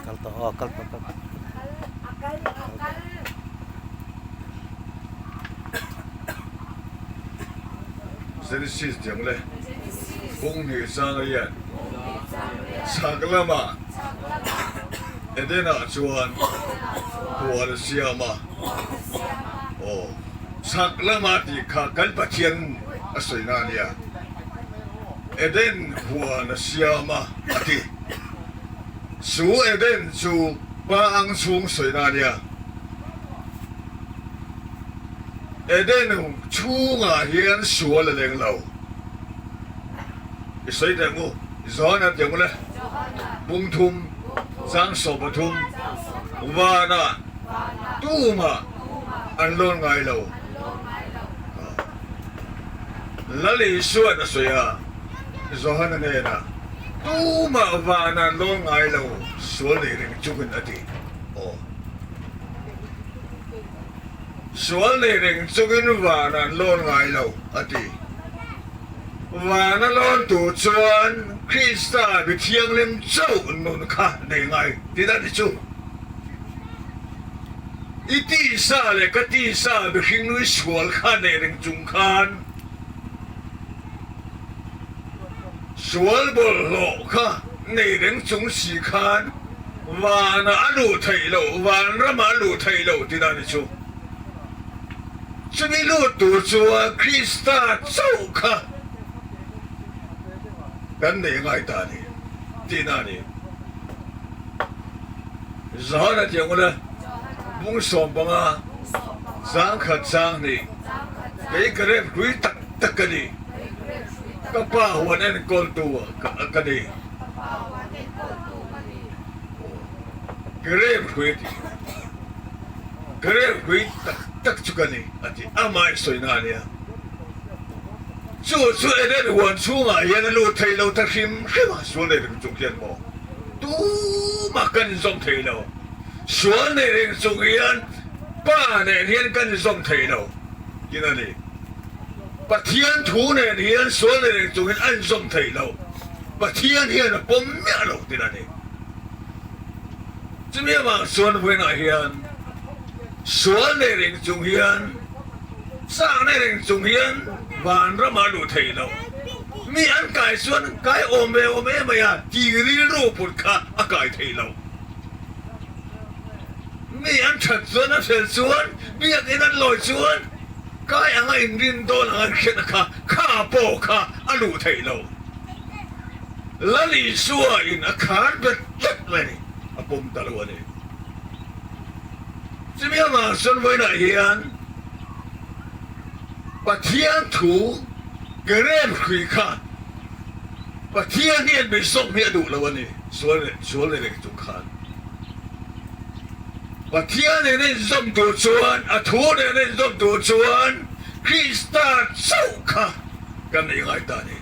Kal tawh aw kal tawh kal tawh. Genesis tiang le kawng hnih chang a hian chhak lamah Eden-ah chuan huan a siam a, aw chhak lama tih kha kan Pathian a sawina a nia, Eden huan a siam a a ti. Chu Eden chu pa ang chhung sawina a nia. Eden chhungah hian sual a leng lo. I sawi teh ang u, Johana tih ang u le. Pungthum, 33, Vanah tumah an lawn ngai lo. Lal Isuan a sawi a, Johana hnenah, Tumah vanah an lawn ngai lo, sual nei reng chungin a ti. Aw. Sual nei reng chungin van an lawn ngai lo, a ti. Van a lawn tur chuan Krista mi thianghlim chauh nun kha nei ngai tih a ni chu. I tisa leh ka tisa mihring nui sual kha nei reng chung khan sual bawlhhlawh kha nei reng chung si khan Vanah a luh theih loh, vanramah a luh theih loh tih dan hi chu chumi lut tur chuan Krista chauh kha kan neih ngai ta a ni tihna a ni. Johana tih ang ula, bung 15, 1 2, kei ka rep hlui tak tak ka ni, ka pa huan enkawltu ka ni. Grep hrui a ti. Grep hrui tak tak chu ka ni a ti. Amah in sawi na a nia. Chu chu Eden huan chhungah hian a lut thei lo ta hrim hrim a, sual nei reng chung hian maw? Tumah kan inzawm thei lo. Sual nei reng chung hian Pa nen hian kan inzawm thei lo tin a ni. Pathian thu nen hian sual nei reng chung hian a inzawm thei lo. Pathian hian a pawm miah lo tin a ni. Chumi avang chuan vawiinah hian sual nei reng chung hian, chak nei reng chung hian vanramah a luh theih loh. Mi an kai chuan kai awm ve awm em mai a, ti rilru put kha a kai theih loh. Mi an that chuan a fel chuan biakinn an lawi chuan kai anga inrin dawn ang an hriatna kha kha pawh kha a luh theih loh. Lal Isua in a khar bet tlat mai a ni, a pawm ta lo a ni. Chumi avang chuan vawiinah hian Pathian thu ke rem hrui kha Pathian hian min sawm hi a duh lo a ni, sual leh sual nei reng chung khan. Pathian nen a inzawm tur chuan, a thu nen a inzawm tur chuan Krista chauh kha kan neih ngai ta a ni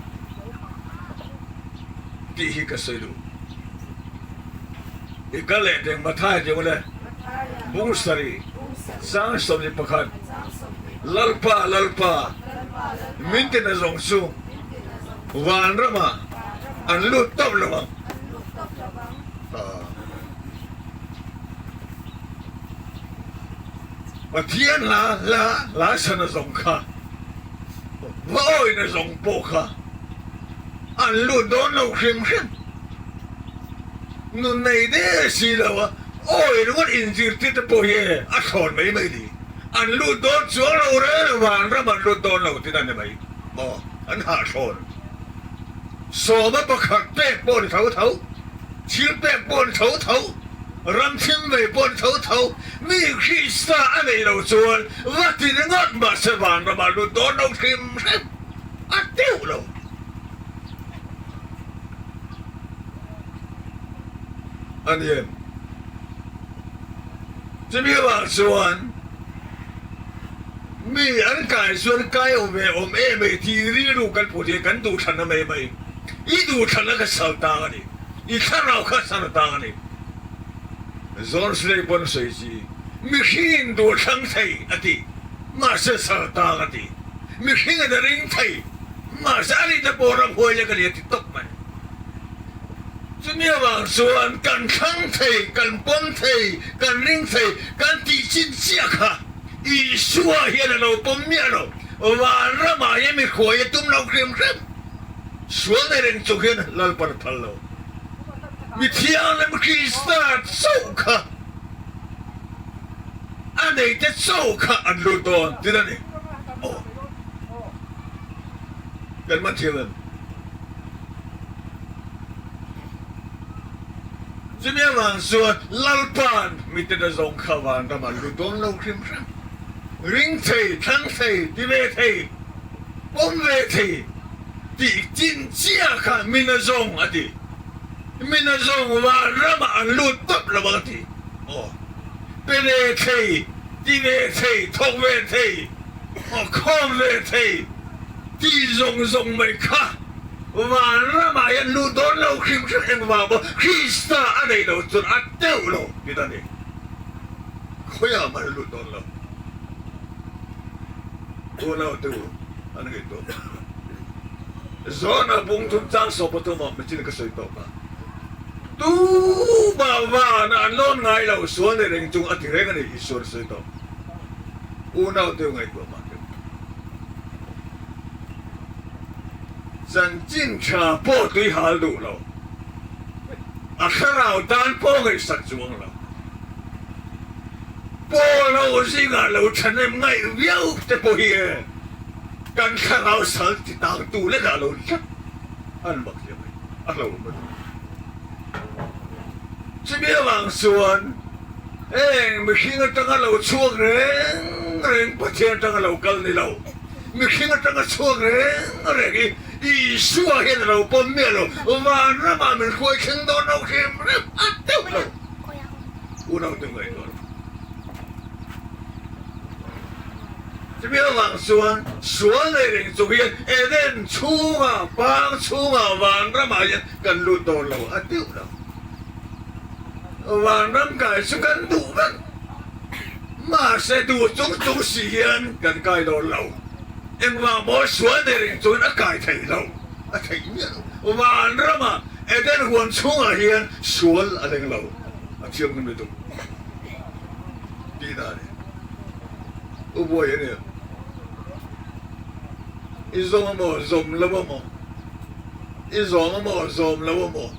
tih hi ka sawi duh. I kal leh teng Mathai tih ule bung sarih 21 Lalpa Lalpa min tina zawng chu vanramah an lut tawp lo ang. Pathian hla hla hla sana zawng kha va awina zawng pawh kha an lut dawn lo hrim hrim. Nun nei der si lo a awi ringawt inzirtir te pawh hi a thlawn mai mai ni. An lut dawn chuang lo reng vanram an lut dawn lo tih a ni mai maw an hahthlawn. 11 pek pawh ni tho tho, thil pek pawh ni tho tho, ram thim vei pawh ni tho tho, mi Krista a neih loh chuan va ti ringawt mahse vanramah lut dawn lo hrim hrim a teuh lo. A ni em? Chumi avang chuan mi an kai chuan kai awm ve awm em ei tih rilru kan put hi kan duhthlanna mai mai. I duhthlanna kha sal tang a ni. I thlarau kha sal tang a ni. John Slay pawn a sawi chi, Mihringin duhthlang thei a ti, mahse sal tang a ti. Mihringin a ring thei, mahse a rinna pawh ramhuai lek a ni a ti tawp mai. Chumi avang chuan kan thlang thei, kan pawm thei, kan ring thei, kan tih chin chiah kha Isua hian a lo pawm miah lo. Vanramah hian mi hruai a tum lo hrim hrim. Sual nei reng chung hian Lalpan a phal lo. Mi thianghlim Krista chauh kha a neite chauh kha an lut dawn tin a ni. Aw. Kan man thiam em? Chumi avang chuan Lalpa'n miten a zawng kha vanram an lut dawn lo hrim hrim. Ring thei, thlang thei, ti ve thei, pawm ve thei tih chin chiah kha min a zawng a ti. Min a zawng vanramah an lut tawp lo ang a ti. Aw, pe ve thei, ti ve thei, thawk ve thei, aw khawm ve thei tih zawng zawng mai kha Vanramah hian luh dawn lo hrim hrim engvang pawh Krista a neih loh chuan a teuh lo tih a ni. Khawiah mah lut dawn lo. Unau te u an ngei tawh. Zawna bung thum chang sawp pathum ah machine ka sawi tawk a. Tumah vanah an lawn ngai lo sual nei reng chung a ti reng a ni Isuan a sawi tawh. Unau te u ngaihtuah mah teh u. Chanchin tha pawh tui hal duh lo, a thlarau tan pawh ngaihsak chuang lo. Pawl ho zingah lo thahnem ngaih viau te pawh hi e kan thlarau sal ti tangtu lekah lo tlat an mak hle mai, a hlauhawm a ni. Chumi avang chuan heng mihring atanga lo chhuak reng reng Pathian atanga lo kal ni lo. Mihring atanga chhuak reng reng i Isua hian a lo pawm miah lo, vanramah min hruai thleng dawn lo hrim hrim a deuh lo. Unau te ngaihtuah lo. Chumi avang chuan sual nei reng chung hian Eden chhungah, pang chhungah vanramah hian kan lut dawn lo a deuh lo. Vanram kai chu kan duh vek. Mahse duh chung chung si hian kan kai dawn lo. Engvang maw sual nei reng chuan a kai theih lo, a theih miah lo. Vanrama Eden huan chhungah hian sual a leng lo, a thianghlim lutuk tih dan e. U buai a nia. I zawm a maw, zawm lo a maw? I zawm a maw, zawm lo a maw?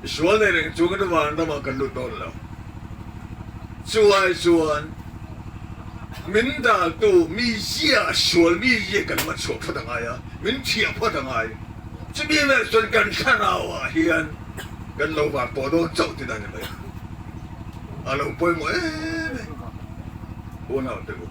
Sual nei reng chungin vanramah kan lut dawn lo. Chu ai chuan min daltu mizia, sual mizia kan man chhuah phawt a ngai a, min thiah phawt a ngai. Chumi vel chuan kan thlarauah hian kan lo var tawh dawn chauh tih dan ni mai. A lo pawimawh em em. Unau te u.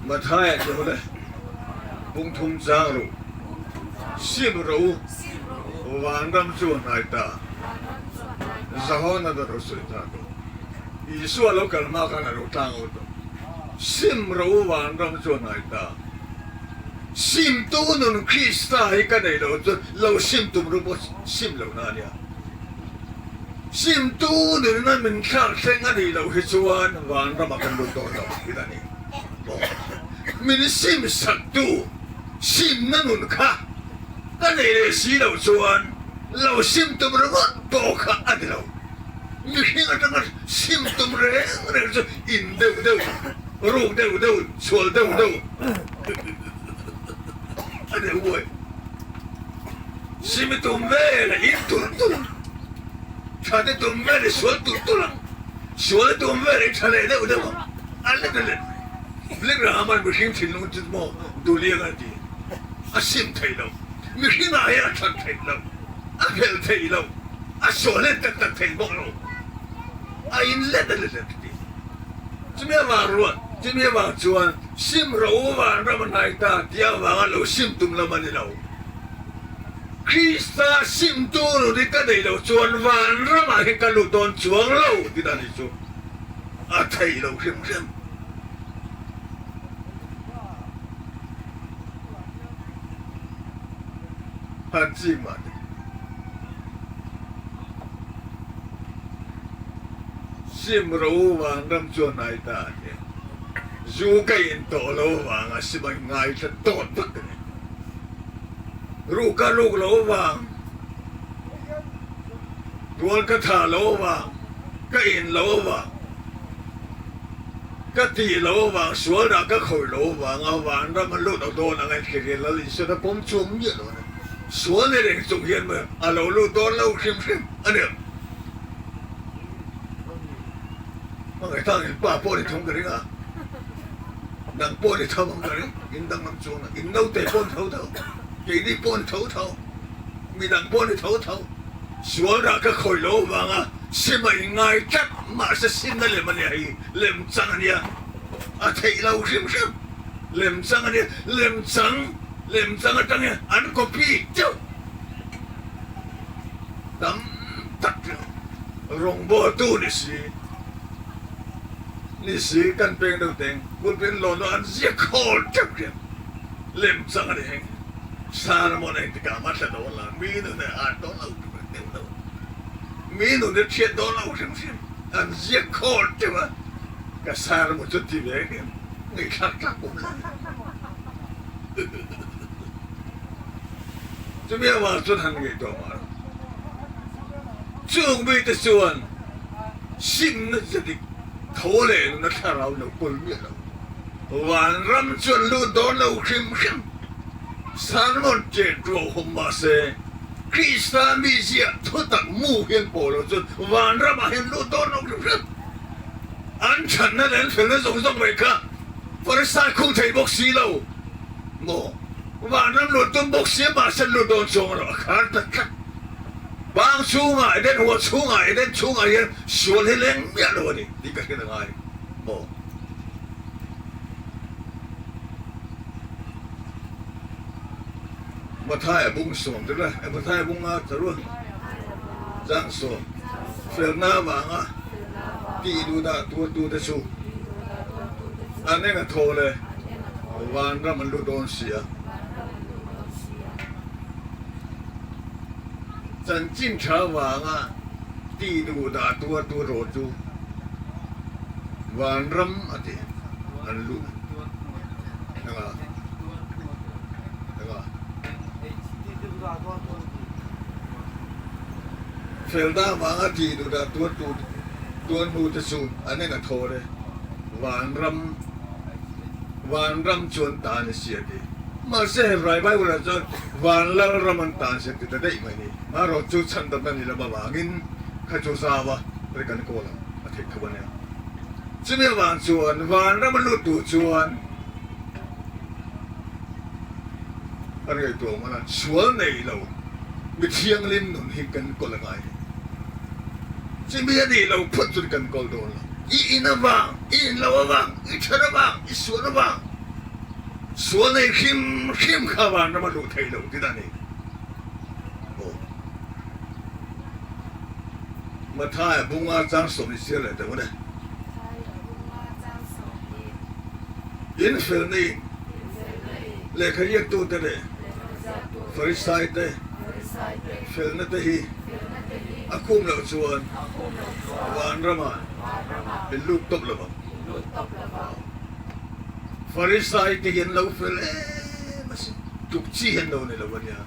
Mathaia chu hawle pungthum chang ru sim rawh u vanram chu a hnai ta Zahawna dawt ro sawi ta tawh Isua lo kal hma khan a lo tlang aw tawh sim rawh u vanram chu a hnai ta. Simtu nun Krista hi ka nei lo chuan lo sim tum ru pawh sim lo na a nia. Simtu nunna min thlak thleng a nih loh hi chuan vanramah kan lut dawn lo tih a ni. Min sim saktu simna nun kha ka nei leh si loh chuan lo sim tum ringawt pawh kha a ni lo. Mihring atanga sim tum reng reng chu in deuh deuh, ruk deuh deuh, chhual deuh deuh a ni uai. Simi tum vel a in tulh tulh ang, tha te tum vel i sual tulh tulh ang, sual i tum vel i tha leh deuh deuh ang, a let a let mai. Blingrahman mihring thinlung chu maw Duliang a ti, a sim theih loh, mihringah hian a that theih loh. A phelh theih loh, a sual let tak tak theih bawk lo. A in let a let a ti. Chumi avang ruat, chumi avang chuan sim rawh u van ram a hnai ta tih avanga lo sim tum lam a ni lo. Krista sim tu nun hi ka neih loh chuan van ramah hian ka lut dawn chuang lo tih dan hi chu a theih loh hrim hrim. Han chik mah teh. Sim ro vanram chu a hnai ta a ti. Zu ka in tawh lo vanga sim a ngaithla tawh tak a ni. Ruh ka ruk lo vang, tual ka thah lo vang, ka in lo vang, ka tih lo vang, sual dah ka khawih lo vang a vanram a lut a dawn ang a inthlir hian Lal Isuan a pawm chuang miah lo a ni. Sual ni reng chung hian a lo lut dawn lo hrim hrim a ni. Hmangaih tak in pa pawh ni thung ka ring a, nang pawh ni tho ang ka ring, in danglam chuang a, in naute pawh ni tho tho, keini pawh ni tho tho, midang pawh ni tho tho, sual rah ka khawih lo avanga sim a inngai tlat, mahse simna lem a nia hei, lem chang a nia, a theih lo hrim hrim, lem chang a nia, lem chang, lem chang atang hian an copy teuh. Tam tak chu rawngbawltu ni si, ni si kan peng deuh teng pulpit lawn ah an ziak khawl teuh hian lem chang a ni heng. Sermon engtikah mah thla dawn la, mi nun hi a dawn lo tih pawh deuh lo. Mi nun hi thiat dawn lo hrim hrim an ziak khawl teuh a, ka sermon chu ti ve hian ngaihthlak tlak pawh ni lo. Chumi avang chuan han ngaihtuah mah rawh. Chung mite chuan simna che dik tho leh nuna thlarau lo kawl miah lo. Vanram chuan lut dawn lo hrim hrim. Sermon chen tuauhawm mah se, Krista mizia thutak mu hian pawh lo chuan vanramah hian lut dawn lo hrim hrim. An chhanna leh an felna zawng zawng mai kha Farisai khung thei bawk si lo maw? Vanram lut tum bawk sia mahse lut dawn chuang erawh a khar ta tlat. Bang chhungah Eden huan chhungah Eden chhungah hian sual hi leng miah lo a ni tih ka hriat a ngai maw? Mathaia bung sawm te la Mathaia bunga tharua chang sawm felna avanga tih duhdah tuartute chu an eng a thaw le vanram an lut dawn si a. Chanchin tha avanga tih duhdah tuartu rawh chu vanram a ti an lut anga. Felna avanga tih duhdah tuartu tuar hnu te chu an eng a thaw le, vanram vanram chu an ta a ni si a ti. Mahse Hebrai Bible ah chuan van lal ram an ta a ni si a ti ta daih mai ni. Marawh chu chhandamna ni lam avangin kha chu zau a ri kan kawl ang a theih tho a nia. Chumi avang chuan vanram a lut duh chuan Kan ngaihtuah awm a, sual nei lo mi thianghlim nun hi kan kawl a ngai. Chumi a nih lo phawt chuan kan kawl dawn lo. I in avang, i in lo avang, i that avang, i sual avang, sual nei hrim hrim kha vanram a luh theih loh tih a ni. Aw. Mathaia bunga chang sawm i chhiar leh teh maw le. In felna in lehkha ziaktute leh Farisaite felna te hi a khum loh chuan vanramah in lut tawp lo vang. Farisaite hi an lo fel em asin, tuk chi hi an lo ni lo a nia.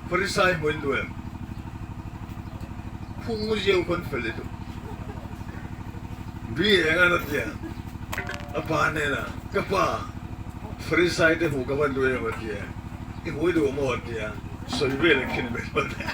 Farisai hmu in duh em? Phung ziau khawn fel i duh. Bi eng a tia? A pa hnenah, Ka pa, Farisai te hmuh ka van duh em? a ti a. I hmui duh maw? a ti a. Sawi vel a khin vel a ti a.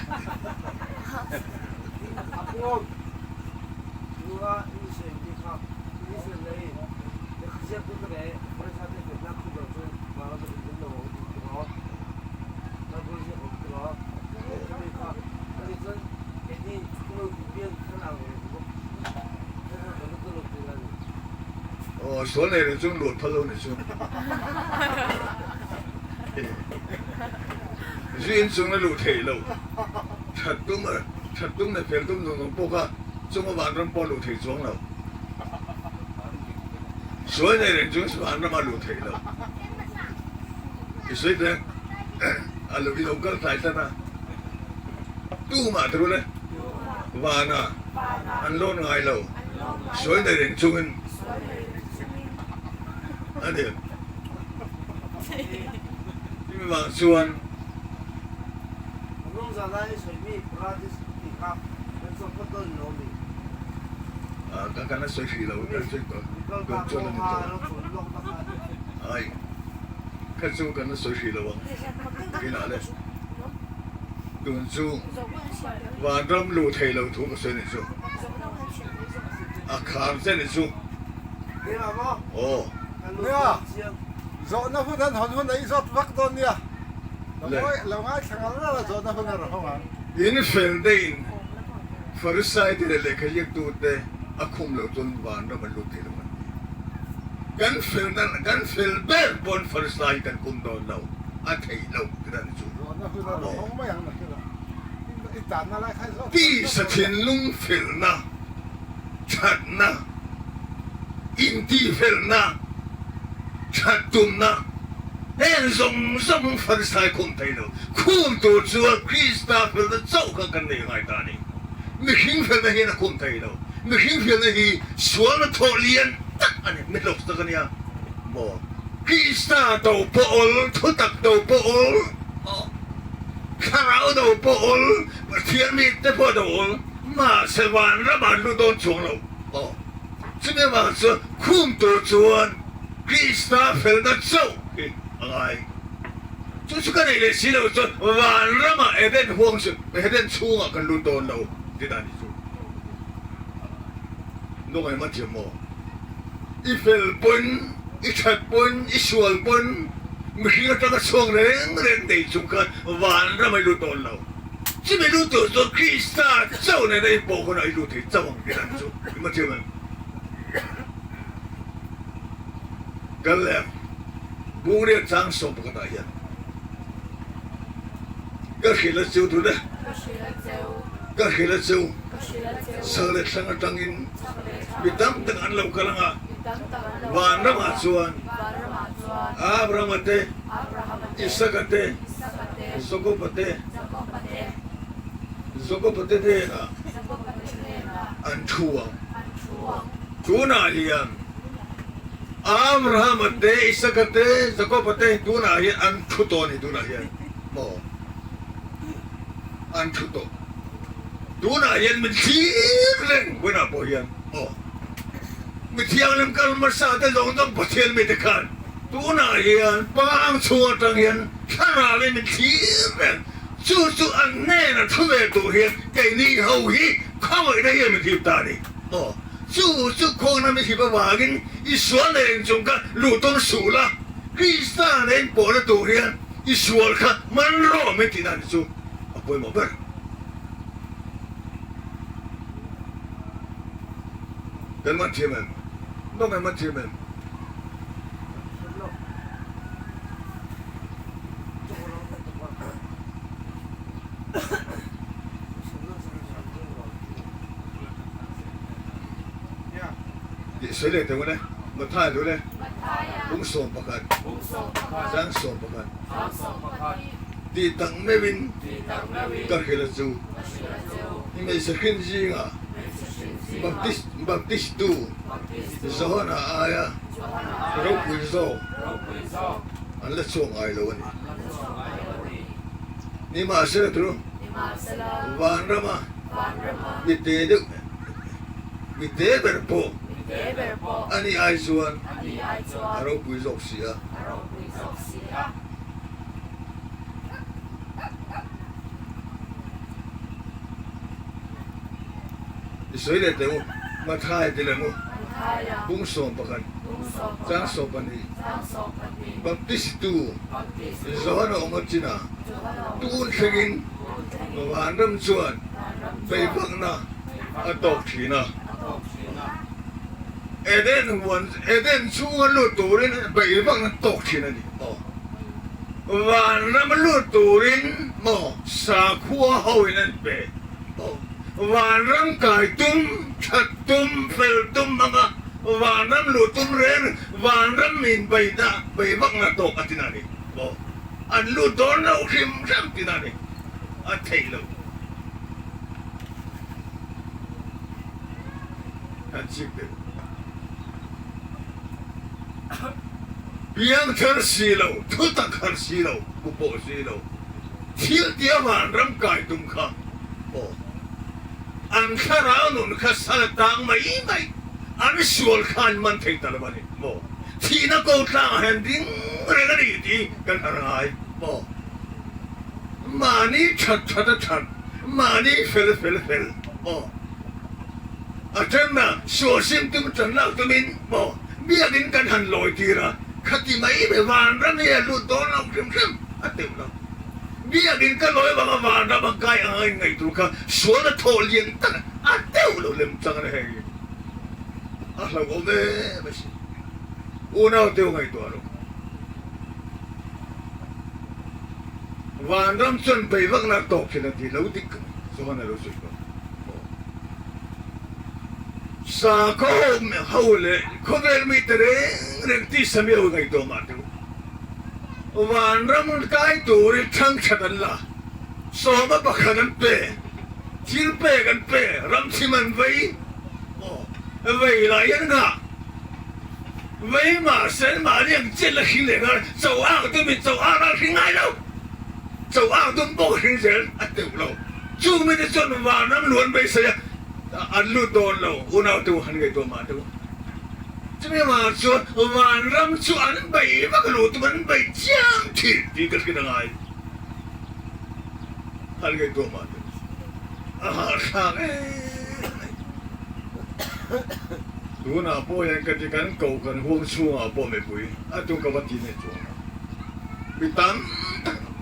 Aw sual nei reng chuan luat phal lo ni chu. Zu in chung na luh theih lo. That tum a that tum leh fel tum zawng zawng pawh kha chunga vanram pawh a luh theih chuang lo. Sual nei reng chuan vanram a luh theih lo. I sawi teh a lo i lo kal tlai tlat a. Tumah te rul e. Vana an lawn ngai lo. Sual nei reng chungin a ni. Chumi vang chuan. Kan la sawi hrih lo, kan sawi tawh dawn chuan a ni tawh. Ai, kha chu kan la sawi hrih lo ang. Inah le. Tun chu vanram luh thei lo thu ka sawi ni chu. A khar che ni chu. Aw. Nia, zawhna hun an hawn hun a i zawt vak dawn nia. Lo ngaithla ngal ngal a zawhna hun a rawn hawng ang. In fel deihin Farisai te leh lehkha ziaktute a khum loh chuan vanram an lut thei lo an ti. Kan fel na kan fel ber pawn Farisai hi kan khum dawn lo, a theih loh ti dan chu. Zawhna hun a rawn hawng mai ang na thil ah. I tanna lai kha i zawt Tisa thinlung felna, thatna, intihfelna, that tumna heng zawng zawng Farisai khum thei lo. Khum tur chuan Krista felna chauh kha kan nei ngai ta a ni. Mihring felna hian a khum thei lo. Mihring felna hi sualna thawh lian tak a ni, mi hlawk tak a nia maw? Krista do pawh awl, thutak do pawh awl, thlarau do pawh awl, Pathian mite pawh do awl, mahse vanram ah an lut dawn chuang lo. Aw, chumi avang chuan khum tur chuan Krista felna chauh hi a ngai. Chu chu ka neih leh si lo chuan vanramah Eden huang chu Eden chhungah kan lut dawn lo ti dan hi chu Nungai man thiam maw? I fel pawn, i that pawn, i sual pawn mihring atanga chhuak reng reng nei chung khan vanram i lut dawn lo. Chumi lut tur chuan Krista chauh nena inpawh hunah i lut thei chauh ang ti dan chu i man thiam em? Kal leh ang. Bungriat chang sawm pakhatah hian ka hrilh a cheu tun e, ka hrilh a cheu chhak leh thlang atangin mi tam tak an lo kal ang a, vanramah chuan Abrahama te, Isaka te, Jakoba te, Jakoba te hnenah an thu ang. Tunah hian. Abrahama te, Isaka te, Jakoba te tunah hian an thu tawh a ni tunah hian maw? An thu tawh. Tunah hian min thlir reng hunah pawh hian maw? Mi thianghlim kal hmasa te zawng zawng Pathian mite khan tunah hian pang chhung atang hian thlarau in min thlir reng. Chu chu an hnena thu ve tur hian keini ho hi khawngaihna hian min thip ta a ni maw? Chu chu khawnna mi hip avangin i sual nei eng chung kha luh tawn suh la, Krista nen pawhna tur hian i sual kha man rawh min tih dan hi chu a pawimawh ber. Kan man thiam em? Nawm em man thiam em? Tih sawi leh teuh a ne, Mathaia duh le, 11, chang 11, tih tak meuhin ka hrilh a chu, i hmeichhe hrin zingah Baptist Baptistu Johana aia ropui zawk an la chhuak ngai lo a ni. Nimahsela thu vanrama Mi te deuh, mi te ber pawh a ni ai chuan a ropui zawk si a. I sawi leh teh u, Mathai ti leh mu, Bung 11, chang 12, Baptistu Johana awm a chin a, tun thlengin Vanram chuan beihvakna a tawk thin a. Eden huan, Eden chhunga lut turin beihvakna tawk thin a ni maw? Vanram lut turin maw sakhua hoin an pe maw? Vanram kai tum, that tum, fel tum hmanga vanram luh tum reng vanram in beihna, beihvakna tawk a ti na a ni maw? An lut dawn lo hrim hrim tih na a ni. A theih lo. Han chik deuh. Piangthar si lo, thutak har si lo, pu pawh si lo, thil tia vanram kai tum kha aw. An thlarau nun kha sal a tang mai mai, an sual kha an man thei ta lo a ni maw? Thihna ko tlangah hian ding reng a ni tih kan har ngai maw? Mahni that that a that, mahni fel fel fel maw? A thenna sual sim tum tan lak tumin maw biakin kan han lawi tir a, khati mai mai vanram hi a lut dawn lo hrim hrim a teuh lo. Biakin ka lawi vanga vanram a kai anga in ngaih tur kha sual a thawh lian tak a teuh lo lem chang a ni hei a hlauhawm em a sin. Unau teuh ngaihtuah rawh. Vanram chuan bei vakna a tawk thin a ti lo dik chuan a lo sawi tawh. Sakhaw ho leh khawvel mite reng reng tisa mi ho ngaihtuah mah teh u. Vanram kai turin thangthat an la, sawma pakhat an pe, thil pek an pe, ramchhim an vei, aw, vei lah hian nghah vei mahse mahni ang chet la hring leh nghal, cho ak dumin cho ak ral hring ngai lo, cho ak dum bawk hring zel a teuh lo. Chung mite chuan vanram luan beisei a, an lut dawn lo, unau te u han ngaihtuah mah teh u. Chumi vang chuan vanram chu an bei vak lo tum an bei chiang thin tih ka hriat a ngai. Han ngaihtuah mah teh u. A hahthlak em mai. Tunah pawh hian ka ti kan koh kan huang chhungah pawh mipui a tu ka va ti nei chuang lo. Mi tam tak an awm.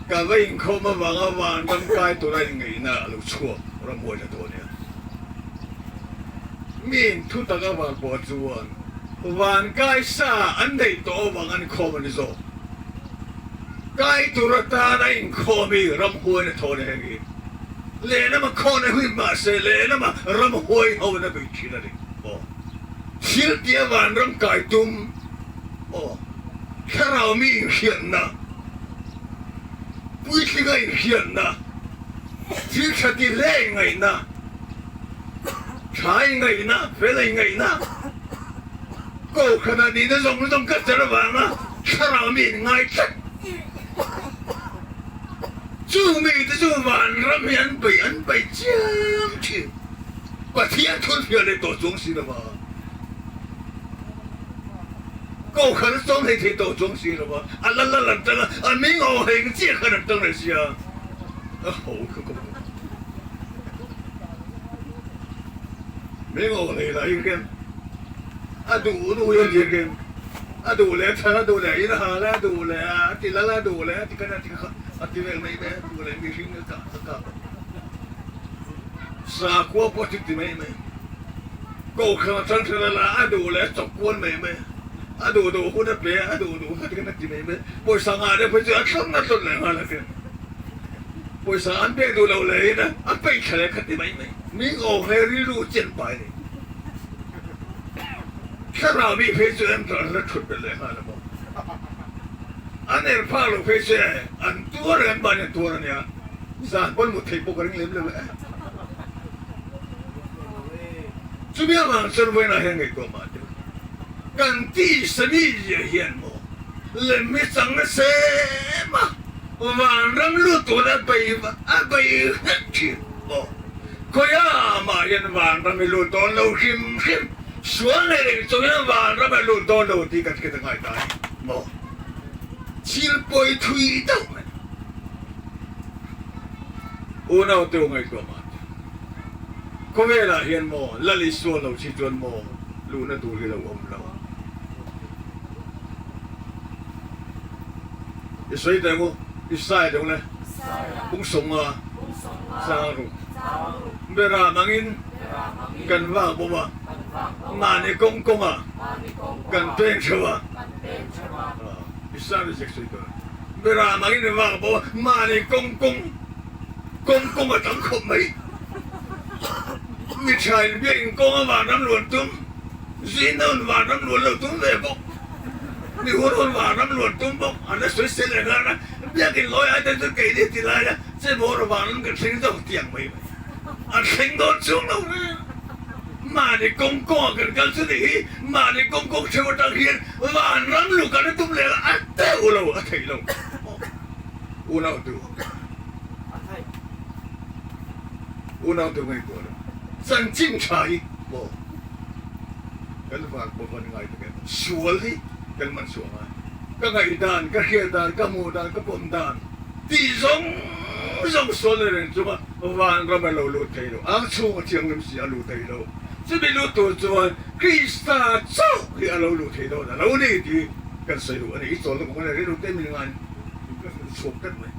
Ka va inkhawm avanga vanram kai tura inngaihna a lo chhuak ramhuai hla tawh nia. Min thu tak avang pawh chuan van kai sa an neih tawh avang an khawm a ni zawk. Kai tur atana inkhawm hi ramhuai na thawn a heng hi. Lehlama khawn a hui mahse lehlama ramhuai ho in a bei thin a ni. Aw. Thil tia vanram kai tum. Aw. Thlarau mi inhriatna. Puitlinga inhriatna. Thil tha ti hle ingaihna. Tha ingaihna, fel ingaihna, Kohhran ah nihna zawng zawng ka cher avanga thlarau mi in ngai tlat. Chung mite chu vanram hi an bei an bei chiang thin. Pathian thunfiah leh tawh chuang si lova, Kohhran a chawm thei thei tawh chuang si lova, a la lal an tang a, a ming aw heng chiah khan an tang leh sia. A ho kha ka hmu. Ming aw hlei lah hi hian a duh duh hian zir hian a duh leh a chhan a duh leh in a hal a duh leh a ti lal a duh leh a ti khan a ti kha a ti vel mai mai a duh leh mihring a kah a kap sakhua pawh a ti mai mai kohhran a chhan hran a la a duh leh a chawk kual mai mai a duh duh hun a pe a duh duh hun a ti khan a ti mai mai pawisa ngah deuh phei chu a thlawm a thlawm leh nghal a ti. Pawisa an pek duh loh leh in a peih thla leh kha ti mai mai. Min aw he rilru chen pai ni. Thlarau mi phei chu em an la thut belh leh nghal a maw. An er phak loh phei chu e an tuar reng an mahni an tuar a nia. Zan pawn mut theih pawh ka ring lem lo e. Chumi avang chuan vawiinah hian ngaihtuah mah teh u. Kan tisa mi zia hian maw lem hi chang nasa em a. Vanram lut tur a bei a bei hrep thin maw? Khawiah mah hian vanram i lut dawn lo hrim hrim, sual nei reng chung hian vanram a lut dawn lo tih kan hriat a ngai ta a ni maw? Thil pawi thui deuh mai. Unau teu ngaihtuah mah teh. Khawvelah hian maw Lal Isua lo chi chuan maw luhna tur hi lo awm lo. I sawi teh ang u, i sai deuh le, pungsawm nga chang ruk. Beram angin kan vak bawm a, mahni kawng kawngah kan peng theuh a. I sai ve zek sawi tawh. Beram angin kan vak bawm a, mahni kawng kawng kawng kawng a tam khawp mai. Mi tha in biakin kawng a vanram luan tum, zin vanram luan lo tum ve bawk. Mi hun hun vanram luan tum bawk an la sawi sel leh nghal a, biakin lawi ai te chu keini ti lai a che bawr vanram kan thleng zawk tiang mai mai an thleng dawn chung lo reng. Mahni kawng kawngah kan kal chu nih hi, mahni kawng kawng theuh atang hian vanram luh kan tum leh a teuh lo, a theih lo. Unau tu, unau tu ngaihtuah lo. Chanchin tha hi maw kan van pawh van ngai tak em? Sual hi kan man chhuah ngai. Ka ngaihdan, ka hriat dan, ka hmuh dan, ka pawm dan tih zawng zawng sual nei reng chunga vanram a lo lut thei lo. Ang chhunga thianghlim si a lut thei lo. Chumi lut tur chuan Krista chauh hi a lo luh thei dawn a lo ni tih kan sawi duh a ni. I chawlna kawng a rilru te min ngai ka chhuak tlat mai.